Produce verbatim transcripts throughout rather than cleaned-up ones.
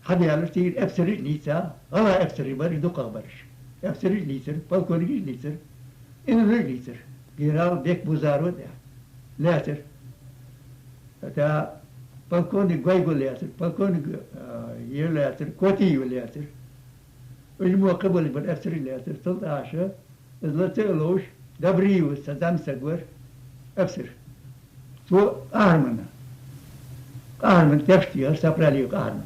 Хьабаьлар цигара эпсараш а лийца, гӀалгӀай эпсараш бар уж, дукхагӀбараш. Эпсараш а лийцар, полковникаш а лийцар, инараш а лийцар. Генерал Бекбузаров а лаьцар. ХӀаьта полковник Гойго лаьцар, полковник, а, ер лаьцар, Котиев лаьцар. Уж мо кхыбола бар эпсараш лаьцар. Цул тӀехьагӀа из ла ца а ловш, Добриев цхьа зӀамсаг вар, эпсар. Цо Къахьармана, Къахьармана тепча дехар, Сапралиев Къахьармана.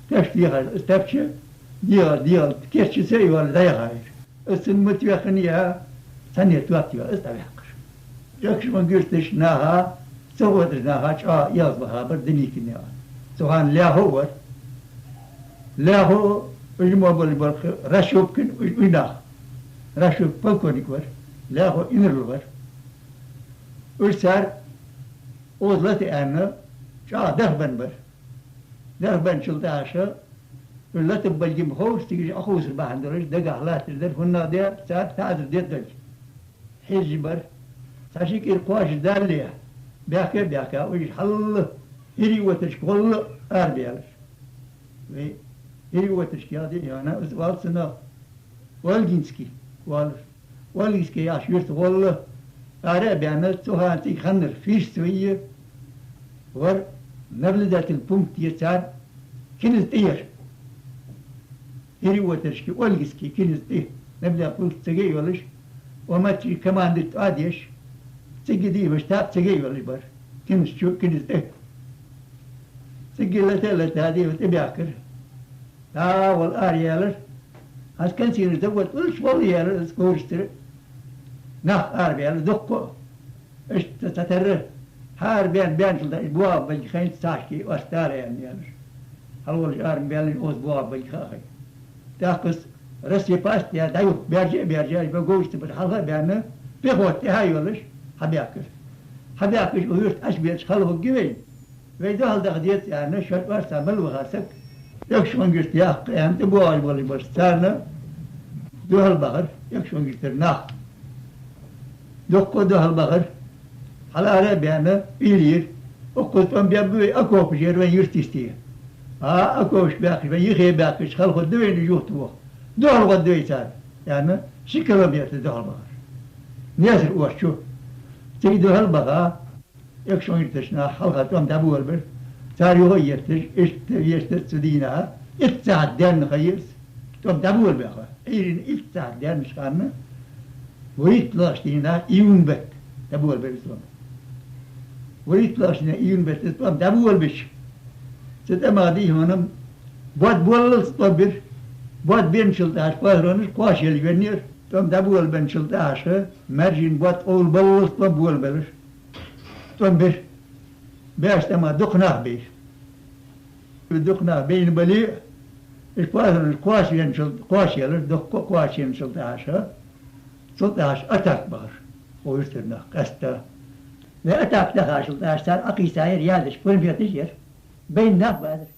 Тепча дехар, из тепча дехар, дехар, керча ца а йоалаш дӀаяхар. Из цунна мутавехкана я, цхьанне топ йоалаш, из дӀаваьккхар. Экажкъонгий-Юртарча наха, СовгӀатарча наха чӀоагӀа эгӀазбаха бар Деникин яхар. Цу хана Ляхов вар. Ляхов, уж мо бола бар Рощупкин, уж, уж нах. Рощупкин полковник вар, Ляхов инарал вар. Уж цар оза лата аьнна, чӀоагӀа дарх бенна бар. Дарх бенначул тӀехьагӀа, уж латаргболга ма ховш, цига уж Ӏоховсар бахьан долаш, дагахьа латташ дар, хӀана аьлча цар таӀазар дергдолга хьежаш бар. Цхьа ши кӀира кхоачашдале, баьхка а баьхка, уж хьалла ХӀирий-Отаршка гӀолла арабаьлар. Вай ХӀирий-Отаршка яхаш да хьона, из оал цунах Ольгинский оалар. Ольгинский яхача юрта гӀолла ара а баьнна, цу хана цига хиннар Фирсовый вар, наблюдательни пункт я цар киназа тӀера. ХӀирий-Отаршка Ольгинский киназа тӀа, наблюдательни пункт цига а йолаш, Ӏомаччий командир тӀа а деш, цига дийхача тӀа цига а йолаш бар, киназа чу, киназа тӀа. Цига лата а лата, дийхача тӀабаьхкар. ДӀа а вала араяьлар. ХӀанз канцинаш да ват уллаш вала яьлар, из говрашцара нах арабаьлар, дуккха а. Иштта цхьатарра хьаарабаьнна, баьнначул тӀехьагӀа, уж боагӀаргболга хайнца цхьа ши кӀира оастадаьлар аьнна аьлар. Хьалволча арабаьннача оза боагӀаргболга ха а хай. ТӀаккха из рассыпаться а даь, дӀаюха, баьржа а баьржа, уж ба говрашца бара хьалха а баьнна, пехота тӀехьа а йолаш, хьабаьхкар. Хьабаьхкача, укх юрта Ӏочубеча хала хургья вайна. Вай духьал даха деза аьнна, шоаш орца мел ваха саг, Экажкъонгий-Юрта яккха аьнна, тӀабоагӀаш болаш бараш, царна духьал бахар, Экажкъонгий-Юртара нах. Дуккха а духьал бахар, хьалара а баьнна, уйла йир. Укхаза тӀом бергба вай, окопаш яр вайна юрта йисте. А, окопаш баьккхача, вайна юхе баьккхача, хала хургда вайна уж юхатоха. Духьал гӀоргда вай царна, аьнна, ши километр духьал бахар. Несар оаш чу. Цига духьал баха, Экажкъонгий-Юртарча наха хьалха тӀом дӀаболабир. Цар юха а етташ, иштта вештац цу дийнахьа. Итт сахьат даьнна ха я из. ТӀом дӀаболабаь ха. Ӏуйрийна итт сахьат даьннача хана, вурийтталагӀча дийнахьа, июнь бетта, дӀаболабир из тӀом. ВурийтталагӀча дийнахьа, июнь бетта из тӀом дӀаболабича, цу тӀема дийхьа хӀана, бод боллалца тӀом бир. Бод бенначул тӀехьагӀа патронаш кхоачаелла веннар. ТӀом дӀаболабенначул тӀехьагӀа маьржийна бод къовлабаллалца тӀом болабелар. ТӀом бир. Баьча тӀема дукха нах бейра. Дукха нах бейна бале а, уж патронаш кхоачавенначул, кхоачаелар, дуккха а кхоачавенначул тӀехьагӀа, цул тӀехьагӀа атака бахар укх юртара наха къаьстта. Вай атака дахачул тӀехьагӀа цар Ӏокхийсаяр ядаш, пулеметаш яр. Байна нах баьлар.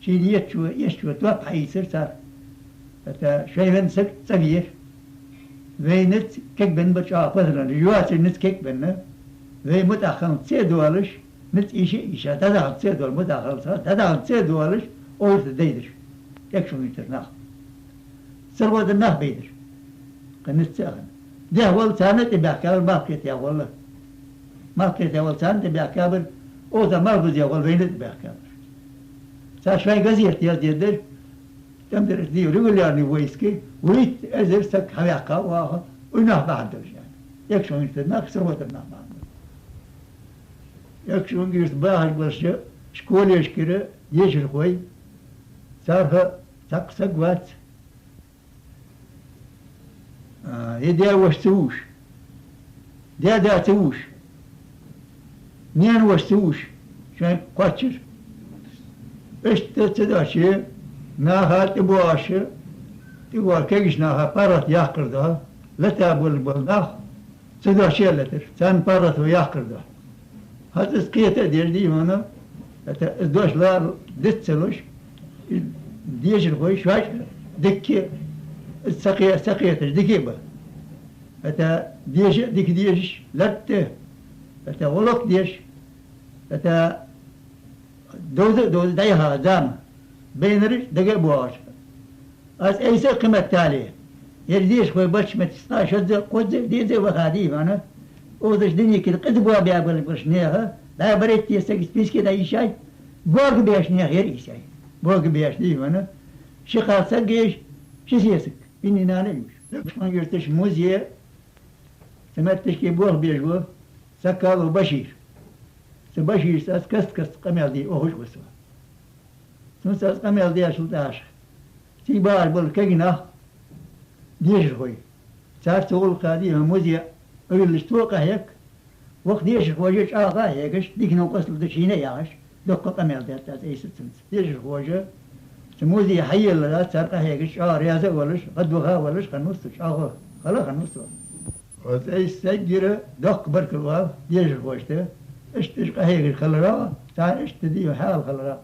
Шийна еттачо, эшачо топ хьаийцар цар. ХӀаьта шоай венна саг цӀавера. Вайнаца кегбенна ба чӀоагӀа патронаш, йоацар низ кегбенна. Вай мутӀахьа хиланза ца а доалаш, низ ийша а ийша, дӀадаханза ца а доалаш, мутӀахьа хиланза, дӀадаханза ца а доалаш, укх юрта дайдир Экажкъонгий-Юртара нах. СаргӀодар нах байдир. Кхы низ ца а хинна. Дехьа вола царна тӀабаьхкабар, малхбузехь вола. Малхбузехь вола царна тӀабаьхкабар, оза малхбузехь вола вайна тӀабаьхкабар. Цар шоай газета яздергдар, тӀем дар ди регулярни войска, вурийтта эзар саг хьаваьккха оаха, уй нах бахьан долаш аьнна. Экажкъонгий-Юртара нах, СаргӀодар нах бахьан долаш. Экажкъонгий-Юрта бахаш болча школашкара дешархой, царха цхьаккха саг вац, а, е даь-воша ца вувш, даь-да ца вувш, наьна-воша ца вувш, шоай кхоачар. Иштта ца доаче, наха тӀабоагӀаш, тӀабоагӀа кегийча наха паргӀата яккхар да, лата болаш бола нах, ца доаче а латар, царна паргӀато яккхар да. ХӀанз из кхета а деш дий хьона, хӀаьта из дош ла диц ца луш, из дешархой шоаш дикка, из ца кхе-, ца кхеташ дика а ба. ХӀаьта деша а дика дешаш латта, хӀаьта гӀулакх деш, хӀаьта довза а довза дӀаяха зама. Байнараш дага а боагӀаш. Аз айса кхыметтале. Ер дешархой бачмет ста шозза, кхозза, деза ваха дий хьона. Озаш диники къиза боа бебал барш неха. Да баретти саг списке да ишай. Бог беш нех ер ишай. Бог беш дий хьона. Ши хал саг еш, ши сесак. Инни нана юш. Шмангирташ музей. Цаметташки бох беш ва. Саккалу Башир. Са Баширс аз каст-каст къамел ди охуш ва со. Цунца аз къамел деш лу тӀаш. Ци баар бал кагинах дешархой. Цар цу гӀулакха ди музей уйла лиш то къахьег. Вах дешархой же чӀоагӀа хьегаш, диканал къослу да шийна яхаш, доккха къамел дет аз айса цунца. Дешархой же цу музей хьайелла цар къахьегаш, чӀоагӀа реза а валаш, гӀадваха а валаш, ханнус чӀоагӀа хала ханнус. Аз айса саггира доккха баркал вал дешархошта. Иштта иш къахьегаш халара, цар иштта ди хьал халара.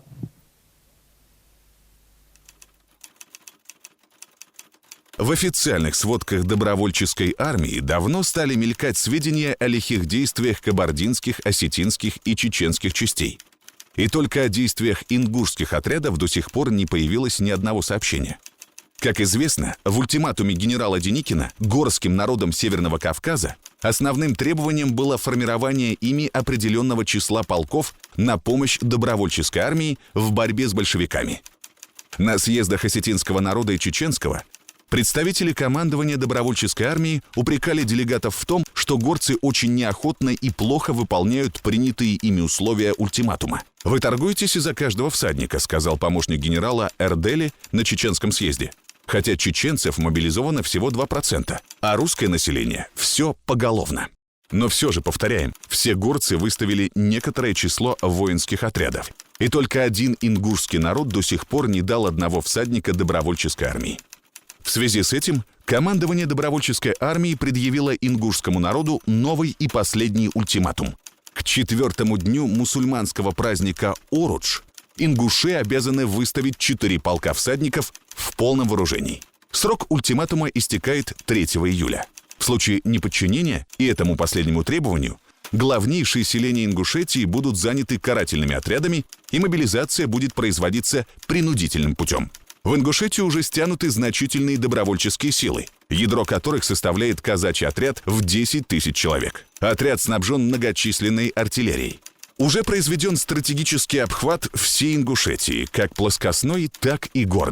В официальных сводках Добровольческой армии давно стали мелькать сведения о лихих действиях кабардинских, осетинских и чеченских частей. И только о действиях ингушских отрядов до сих пор не появилось ни одного сообщения. Как известно, в ультиматуме генерала Деникина горским народам Северного Кавказа основным требованием было формирование ими определённого числа полков на помощь Добровольческой армии в борьбе с большевиками. На съездах осетинского народа и чеченского представители командования Добровольческой армии упрекали делегатов в том, что горцы очень неохотно и плохо выполняют принятые ими условия ультиматума. «Вы торгуетесь из-за каждого всадника», — сказал помощник генерала Эрдели на чеченском съезде. «Хотя чеченцев мобилизовано всего два процента, а русское население всё поголовно. Но всё же, повторяем, все горцы выставили некоторое число воинских отрядов. И только один ингушский народ до сих пор не дал одного всадника Добровольческой армии». В связи с этим командование Добровольческой армии предъявило ингушскому народу новый и последний ультиматум. К четвёртому дню мусульманского праздника Орудж ингуши обязаны выставить четыре полка всадников в полном вооружении. Срок ультиматума истекает третьего июля. В случае неподчинения и этому последнему требованию главнейшие селения Ингушетии будут заняты карательными отрядами, и мобилизация будет производиться принудительным путём. В Ингушетию уже стянуты значительные добровольческие силы, ядро которых составляет казачий отряд в десять тысяч человек. Отряд снабжён многочисленной артиллерией. Уже произведён стратегический обхват всей Ингушетии, как плоскостной, так и горной.